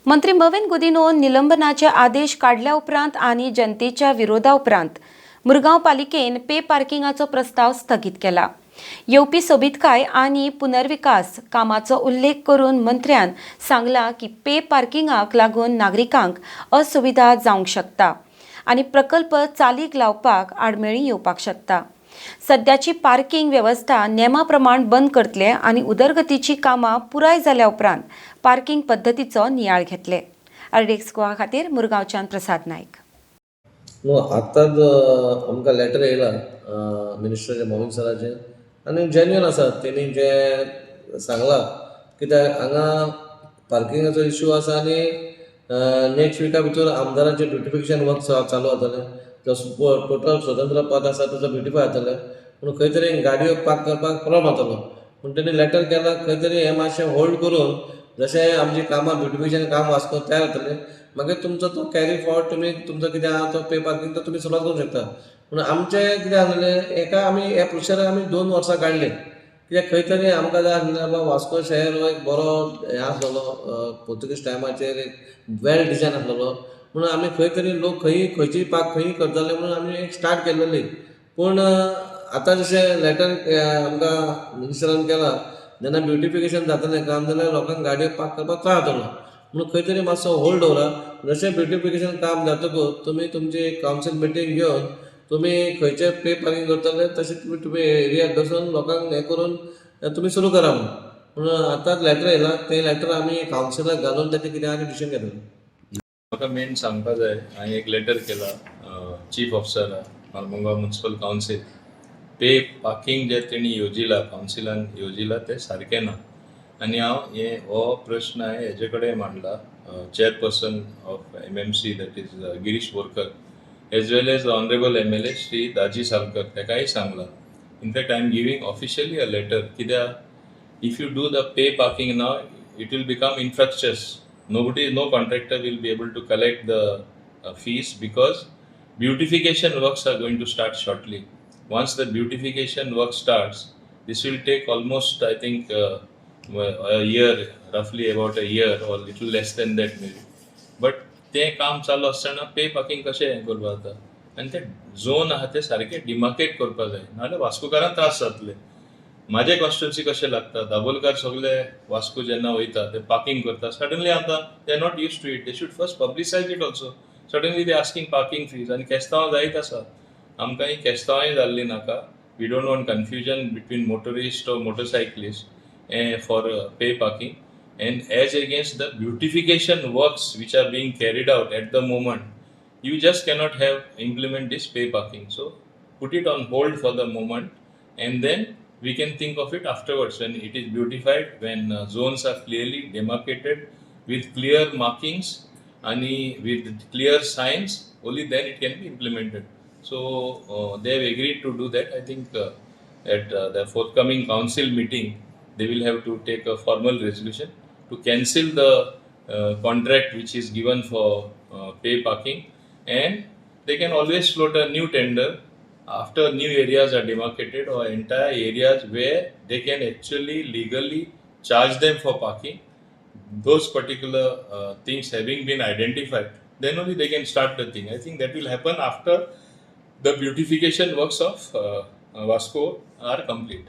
मंत्री मविन गुदिन्होन निलंबनाचे आदेश काडल्या उपरांत आनी जनतेच्या विरोधा उपरांत मुरगांव पालिकेन पे पार्किंगाचो प्रस्ताव स्थगीत केला. येवपी सोबीतकाय आनी पुनर्विकास कामाचो उल्लेख करून मंत्र्यान सांगलां की पे पार्किंगाक लागून नागरिकांक असुविधा जावंक शकता आनी प्रकल्प चालीक लावपाक आडमेळीं येवपाक शकता. सद्याची पार्किंग वेवस्था नेमा प्रमाण बंद करतले आनी उदरगतीची कामां पुराय जाल्या उपरांत पार्किंग पद्दतीचो नियाळ घेतले. आरडीएक्स गोवा खातीर मुरगांवच्यान प्रसाद नायक. न्हू, आत्ताच आमकां लेटर येयला मिनिस्टराचे, मोविन सराचे, आनी जेन्युन आसा तेणी जें सांगलां. कित्याक हांगा पार्किंगाचो इशू आसा आनी नेक्स्ट विका भितर आमदाराचें ब्युटिफिकेशन वर्क चालू जातलें. जो टोटल स्वतंत्र पथ आसा, ताजो ब्युटिफाय जातलें. पूण खंय तरी गाडयो पार्क करपाक प्रोब्लम जातलो म्हूण तेणी लेटर केलां. खंय तरी हें मातशें होल्ड करून जशें आमची कामां, ब्युटिफिकेशन काम वास्को तयार जातलें, मागीर तुमचो तो कॅरी फॉरवर्ड, तुमी तुमचो कितें आहा तो पे पार्किंग, तो तुमी सुरवात करूंक शकता. पूण आमचें कितें आसलें, हेका आमी हे प्रोसिजराक आमी 2 वर्सां काडलीं. कित्याक खंय तरी आमकां जाय आसलें, बाबा, वास्को शहर हो एक बरो हें आसलेलो, पोर्तुगीज टायमाचेर एक वेल डिजायन आसलेलो. म्हणून आमी खंय तरी लोक खंयी खंयचीय पार्क खंयी करताले म्हणून आमी एक स्टार्ट केल्लेली. पूण आतां जशें लेटर आमकां मिनिस्टरान केलां, जेन्ना ब्युटिफिकेशन जातलें काम, जाल्यार लोकांक गाडयो पार्क करपाक त्रास जातलो म्हणून खंय तरी मातसो होल्ड दवरा. जशें ब्युटिफिकेशन काम जातकूच तुमी तुमची कावन्सील मिटींग घेवन तुमी खंयचे पे पार्किंग करतले, तशें तुमी तुमी एरियाक बसून लोकांक हें करून तुमी सुरू करा म्हणून. पूण आतांच लेटर येयलां, तें लेटर आमी कावन्सिलाक घालून तेजें कितें आहा तें डिसिजन घेतले. म्हाका मेन सांगपा जाय, हांवें एक लेटर केला चीफ ऑफिसराक, Mormugao municipal council. Pay parking जे तेणी येवजिला, कावन्सिलान येवजिला, तें सारकें ना. आनी हांव हे हो प्रश्न हांवें हेजे कडेन मांडला, chairperson of MMC, that is Girish Borkar, as well as honourable MLA Shri Daji Salkar, ताकाय सांगलां. In fact, I am giving officially a letter, कित्याक if you do the pay parking now, it will become infructuous. Nobody, no contractor will be able to collect the fees because beautification works are going to start shortly. Once the beautification work starts, this will take almost, I think, a year, roughly about a year or little less than that maybe. But तें काम चालू आसतना pay parking कशें हें करपाक जाता आनी ते झोन आहा ते सारके डिमार्केट करपाक जाय, नाजाल्यार वास्कोकारांक त्रास जातले. म्हाजे कॉन्स्टिट्युन्सी कशें लागता, दाबोलकार सगळे वास्को जेन्ना वयता, ते पार्किंग करता. सडनली आतां they are not used to it. They should first publicize it also. Suddenly they asking parking fees आनी केस्तांव जायत आसा. आमकां ही केस्तांवांय जाल्लीं नाका. We don't want confusion between motorist or motorcyclist for pay parking. And as against the beautification works which are being carried out at the moment, you just cannot have implement this pay parking. So put it on hold for the moment and then we can think of it afterwards, when it is beautified, when zones are clearly demarcated with clear markings and with clear signs. Only then it can be implemented. So they have agreed to do that. I think at the forthcoming council meeting, they will have to take a formal resolution to cancel the contract which is given for pay parking, and they can always float a new tender after new areas are demarcated or entire areas where they can actually legally charge them for parking. Those particular things having been identified, then only they can start the thing. I think that will happen after the beautification works of Vasco are complete.